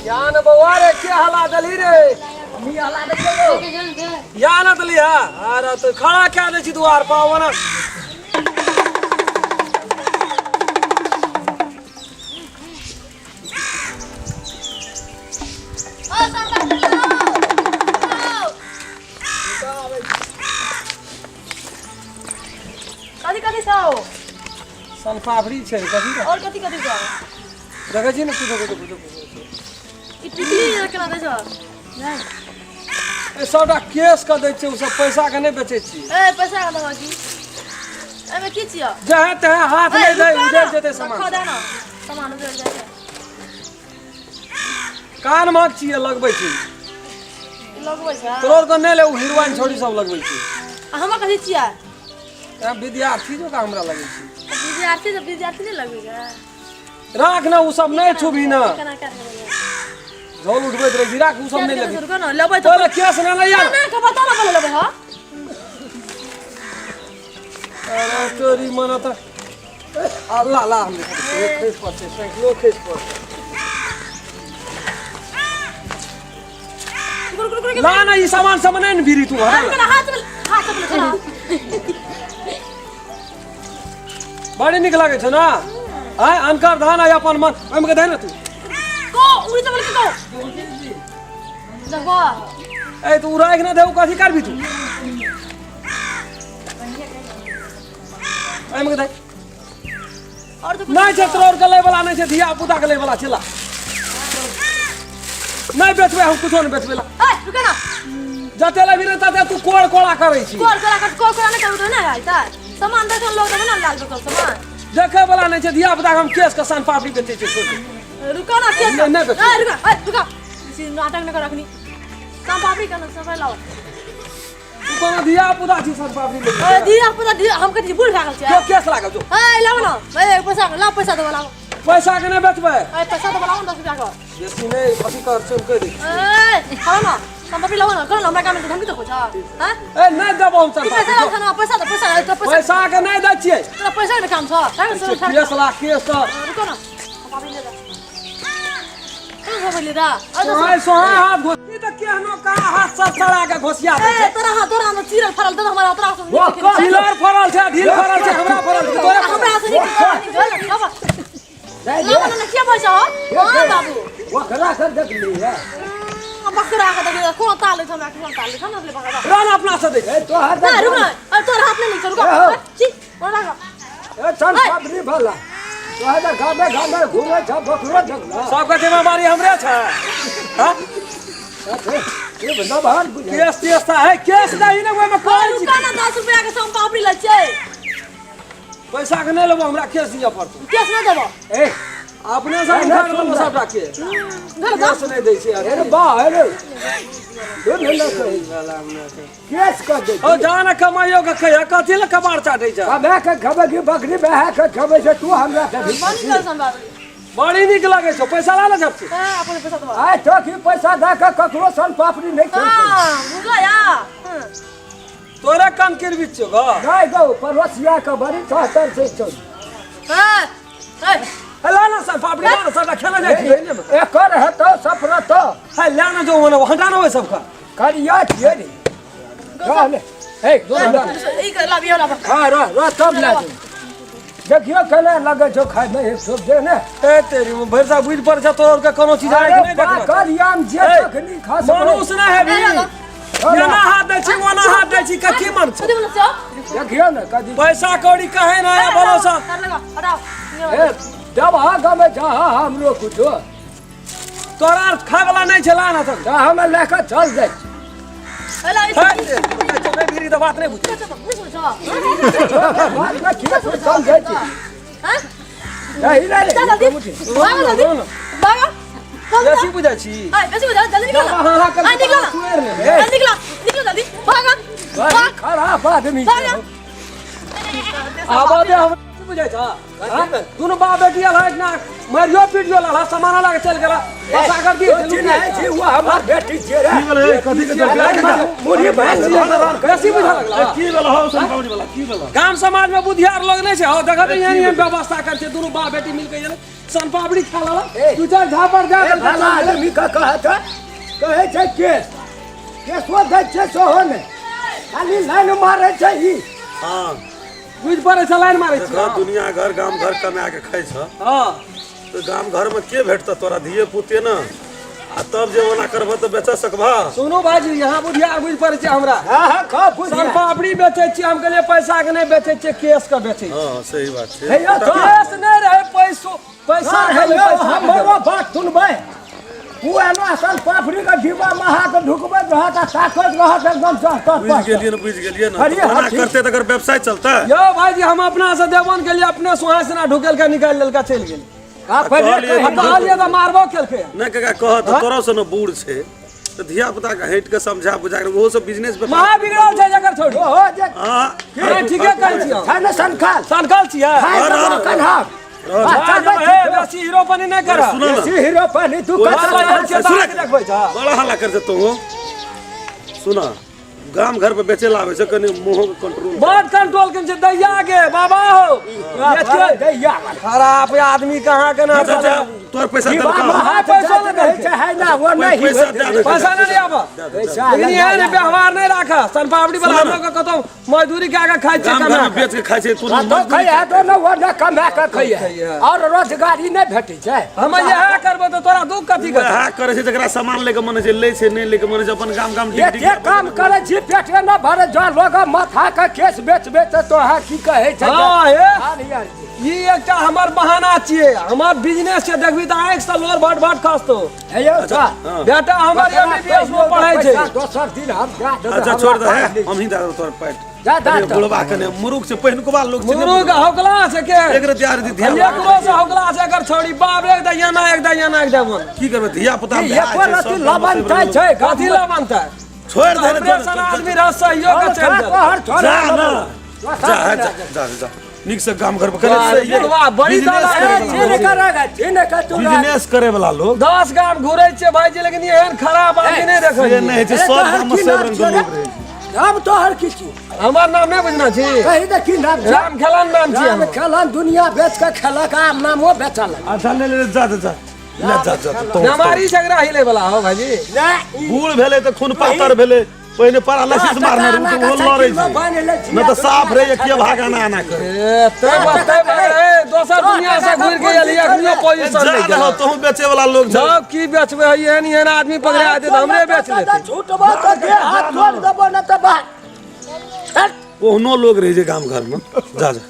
या न बौआ रे के हला देलही रे या न देली हा अरे तो खड़ा क्या दै छी दुआर पर ओना कथी कथी सब सनपापड़ी छै कथी और कथी कथी सब देखै छी ने कुछो कुछो कुछो कुछो ई टिकली केना दै छौ नहि ए सबटा केस के दै छियै ओ सब पैसा के नहि बेचै छियै ए पैसा के देबऽ की एहिमे की छियौ जहे तहे हाथ नहि दै उजड़ जेतै सामान रखो दे ना सामान उजड़ जाइ छै कान महक छियै लगबै छी ई लगबै छै तोर के नहि ले ओ हिरवाइन छोड़ी सब लगबै छी आ हमर कथी छियै तैं विद्यार्थी जोका हमरा लगै छै विद्यार्थी तऽ विद्यार्थी नहि लगबै छै राख ने ओ सब नहि छुबही ने केना केना लगबै झोल उठबैत रहै छी राख ओ सब नहि लेबही रुको ना लेबै तऽ तोरा केस नहि लैया ना के बता ना पहिले लेबै हां अरे तोरी मन तऽ अल्लाह ला हम खसि पड़तै साइकिलो खसि पड़तै रुक रुक रुक ला ना ई सामान सब नहि ने भिरी तू हटा रुक ना हाथ में हाथ में चला बड़ी नीक लागै छौ ना आय अनकर धान आय अपन मन ओहिमे के दे ने तू को उड़ी चपल के को देखो ए तू राखि ना देऊ कथी करबी तू एहिमे के दे और तो नहि छै तोर के लै वाला नहि छै धिया पुता के लै वाला छै ला नहि बेचबै हम कुछो नहि बेचबै ला ए रुक ना जते लेबही ने तते तू कोड़ कोड़ा करै छी कोर कोरा कर कोर कोरा नहीं करू तो ना आई ता सामान देखो लोग देबे ना लाल बकल सामान देखै वाला नहि छै धिया पुता के हम केस के सन पापड़ी बेचै छियै छोड़ दे। रुको ना के नहीं, नहीं बेचबै। ए रुको ए रुको इसी नाटक न कर रखनी साम पापड़ी करना सब लाओ तू कोनो धिया पुता छी सन पापड़ी लेबै ए दिया पुता दिया हम कथी बूढ़ लागल छै जो केस लागल जो ए लाओ ना ए पैसा लाओ पैसा दो लाओ पैसा के नहि बेचबै ए पैसा दो लाओ 10 रुपया के बेसी नहि अथी कर चल कहि दे ए खाओ ना साम पापड़ी लाओ ना करो ना हमरा काम में धमकी तो कुछ हां ए नहि देबो हम सन की पैसा पापड़ी लाओ ना पैसा दो पैसा दो पैसा पैसा के नहि दै छियै तोरा पैसा के काम छ केस ला केस तऽ रुको ना पापड़ी ले जा कहाँ से ले जा सोहाय सोहाय हाथ घोसी तऽ केहनो कहाँ हाथ सब सड़ा के घोसिया दै ए छै तोरा हाथ तोरा हाथ चिरल फरल दे हमरा तोरा हाथ वाह, वाह। चिलर फरल छै ढील फरल छै हमरा फरल छै तोरे हमरा हाथ नीक बाबा जाय लाओ ना के पैसा हो हां बाबू बकरा के देखली है बकरा के देख कोन ताल छै हमरा कोन ताल छै ना ले बकरा रान अपना से दै छै ए तोहर ना रुक ना अरे तोरा हाथ नहीं रुक छी ओरा का ए चल पापड़ी भला तोहर तऽ गामे गामे घूमे छ बकरो देखला सबके जिम्मेवारी हमरे छै हाँ? ए बंदा बाहर बुझे केस तेस तऽ है केस दही ने ओहिमे कोन रुका ना 10 रुपया के सम पापड़ी लै छै पैसा के नहि लेबो हमरा केस दिअ पड़तौ केस ना देबो ए अपने से उठा के लेबो सबटा केस धर केस नहि दै छै अरे बा अरे जो नहीं ना कही केस कर दे ओ जा ने कमाइयो के खैया कथी लए कबाड़ चाटै छै कमे के खबै की बकरी बहा के खबै छै तू हमरा के भी बनी कर सम पापड़ी बड़ी नीक लगै छौ पैसा ला ले झट से हां अपन पैसा देबो आइ तो की पैसा दऽ के ककरो सन पापड़ी नहि खेलकै हां बुझला या तोरे कन किरबी छियौ गो नहि गौ पड़ोसिया के बड़ी ठहतर छै छौ ए ए हे ला ना सब पापड़ी ला ना सबटा खेला जाइ छै एकर हेतौ सफरतो हे ला ना जो ओने हटा ना ओइ सबका करिया छियै रे रह ले ए जो रह ई कर लाबियो लाबो हां रह रह तब ला दे देखियो केना लगै छौ खाइमे एक ठोप दे ने ए तेरी भरि सा बुझि पर छ तोर के कोनो चीज आइ अरे नहि देखना करियाम जे ए, तखनी खा सकै मनुष्य नहि हेबी एना हाथ दै छी ओना हाथ दै छी कथी मन छौ कथी बोलै छौ देखियो ने कदी पैसा कौड़ी कहे ना है भरोसा कर लगा हटाओ ए जब हा गमे जा हमरो कुछो तोरा आर खाय वाला नहीं छला ना तक तऽ हम लए कऽ चल जाइ छी हेला है, नहीं भिरी तऽ बात नहीं बुझ बात में किया चल जाइ छी हां नहीं रे चल जल्दी भागो जल्दी भागो चल बेसी बुझै छी ए बेसी बुझा जल्दी निकल हाँ, हाँ, कर आ निकल तू एर ले। आ निकल निकल जल्दी भागो बड़ी खराब आदमी छै भागो आबऽ दे हम बुझै छ दुनू बाप बेटी आयल है ना मारियो पीटियो लला सामान लगा चल गेला बसा कर दिए जो चिन्है छी ओ हमर बेटी छियै रे की भेलै कथी के चर्चा मुरही भाँज बेसी बुझा लगला की भेल हौ सन वाला की भेल गाम समाज में बुधियार लोग नहीं छै हो देखत एहन एहन व्यवस्था कर छै दुनू बाप बेटी मिल के सन पापड़ी खा लला दू चार झापड़ दे ए भला आदमी के कहत कहै छै केस केसो दै छै सेहो नहि खाली लाइन मारै छै ई। हाँ। बुझि पड़ै छै लाइन मारै छै। घर दुनिया घर गाम घर कमा के खाइ छ। हाँ। तो गाम घर में के भेटत तोरा धिये पुते न आ तब जे ओना करबह तऽ बेच सकबह। सुनू भाजी यहाँ बुधियार बुझि पड़ै छै हमरा। हाँ हाँ खा बुझि। सन पापड़ी बेचै छियै हम कहलियै पैसा के नहि बेचै छियै केस के बेचै छियै। हाँ सही बात छै। हे यौ केस नहि रहै पैसो पैसा हमरो बात सुनबै उ एना असल पापड़ी के डिब्बा में हाथ ढुकबैत रहत आ ताकैत रहत एकदम चढ़ बुझि गेलियै ने बुझि गेलियै ने ओना करते तऽ एकर व्यवसाय चलतै। यौ भाईजी हम अपना से देबन के लिए अपने सोहा से ना ढुकेल के निकालि लेलका चलि गेल। कहलियै तऽ मारबो केलकै। नहि काका कहत तोरा से ने बूढ़ छै तऽ धिया पुता के हटि के समझा बुझा के ओहो सब बिजनेस पे महा बिगड़ल छै जकर छोड़ी। ओहो जे हां ठीके कहै छियै। छै ने सनखल सनखल छियै। बेसी हीरो पानी नहि कर। बेसी हीरो पानी तू बड़ा हल्ला कर तू। सुना गाम घर पे बेचे लावे छै कनी मुंह के कंट्रोल बड़ कंट्रोल केने छै दैया के बाबा हो दैया खराब आदमी कहाँ के ना तोर पैसा देलका हां पैसा नहीं छै है ना वो नहीं पैसा नहीं आबा। लेकिन एहन व्यवहार नहीं राखा सन पापड़ी वाला हम लोग के कतौ मजदूरी के आगे खाइ छै गाम घर में बेच के खाइ छै तू तो खाइ है तो न वो न कमा के खाइ है और रोजगारी नहीं भेटै छै। हम इएह करबो तऽ तोरा दुख कथी के इएह करै छै जकरा सामान लेके मन छै लै छै नहीं लेके मन छै अपन गाम गाम डिग डिग काम करै छी पेट के न भरे जो लोग माथा के केस बेच बेच तो अहाँ की कहै छै। हां हे ई एकटा हमर बहाना छियै हमर बिजनेस छै देखबी तऽ आँखि से लोर भट भट खसतो। हे यौ बेटा हमर एमबीबीएस में पढ़ै छै। दोसर दिन हम जा देबै। अच्छा छोड़ दे हम ही दे देब तोर पैट जा जा बुढ़वा कने मुरुख छै पहिनुकवा लोग छै मुरुख हौकला छै के एकरे दियार दी धिया एकरो से हौकला छै एकर छौड़ी बाप एक दहियाना एक दहियाना एक दहियाना की करबै धिया पुता एको रति लबनतै छै कथी लबनतै छोड़ दे हमरे सन आदमी रह सहयोग के चलि जा जा ना जा जा जा जा निक से गाम घर पर करे बड़ी बिजनेस करे वाला लोग 10 गाम घुरै छै भाईजी लेकिन एहन खराब आदमी नहि देखै से नहि छै सब गाम में सब रंग के लोग रहै छै। नाम तोहर की छी? हमर नाम नहि बुझना छी। कही दे की नाम छै? राम खेलन नाम छी। राम खेलन दुनिया बेच के खेलक आब नामो बेचल। अच्छा ले ले जा जा ले जा जा बीमारी झगड़ा हिले वाला हो भाईजी। बूढ़ भेलै तऽ खून पातर भेलै पहिने पैरालिसिस मारने रहे ओ लड़ै छै न तऽ साफ रहे किया भागाना आना करे ए तै ए दोसर दुनिया से घुर के एलियै अखनियो पोजीशन जा नहि रहो तोहू बेचे वाला लोग छै। सब की बेचबै एहन एहन आदमी पकड़ा दे तऽ हमरे बेच लेतै। छूटबो तऽ दे हाथ जोड़ देबो न तऽ बाहर ओहनो लोग रहे छै गाम घर में। जा जा